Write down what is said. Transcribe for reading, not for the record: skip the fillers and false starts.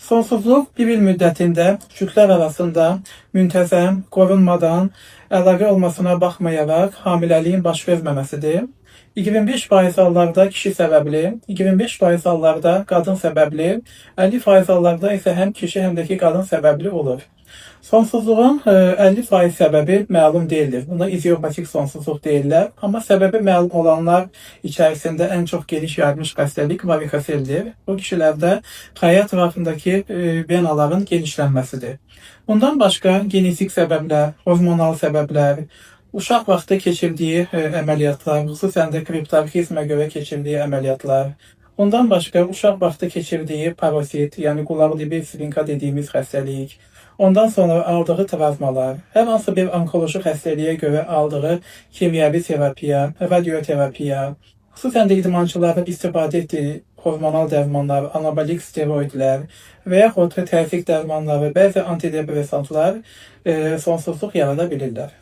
Sonsuzluq bir il müddətində cütlər arasında müntəzəm, qorunmadan əlaqə olmasına baxmayaraq hamiləliyin baş verməməsidir. 25% hallarda kişi səbəbli, 25% hallarda qadın səbəbli, 50% hallarda isə həm kişi, həm də ki qadın səbəbli olur. Sonsuzluğun 50% səbəbi məlum deyildir. Buna idiopatik sonsuzluq deyirlər. Amma səbəbi məlum olanlar içərisində ən çox geniş yayılmış xəstəlik varikoseldir. Bu kişilərdə xəyə ətrafındakı venaların genişlənməsidir. Bundan başqa genetik səbəblər, hormonal səbəblər, uşaq vaxtı keçirdiyi əməliyyatlar, xüsusən də kriptorxizmə görə keçirdiyi əməliyyatlar, bundan başqa uşaq vaxtı keçirdiyi parotit, yəni qulaq dibi svinka dediyimiz xəstəlik, ondan sonra aldığı travmalar, hər hansı bir onkoloji xəstəliyə görə aldığı kimyəvi terapiya, radioterapiya, xüsusən də idmançıların istifadə etdiyi hormonal dərmanlar, anabolik steroidlər və yaxud təzyiq dərmanları, bəzi antidepressantlar sonsuzluq yarada bilirlər.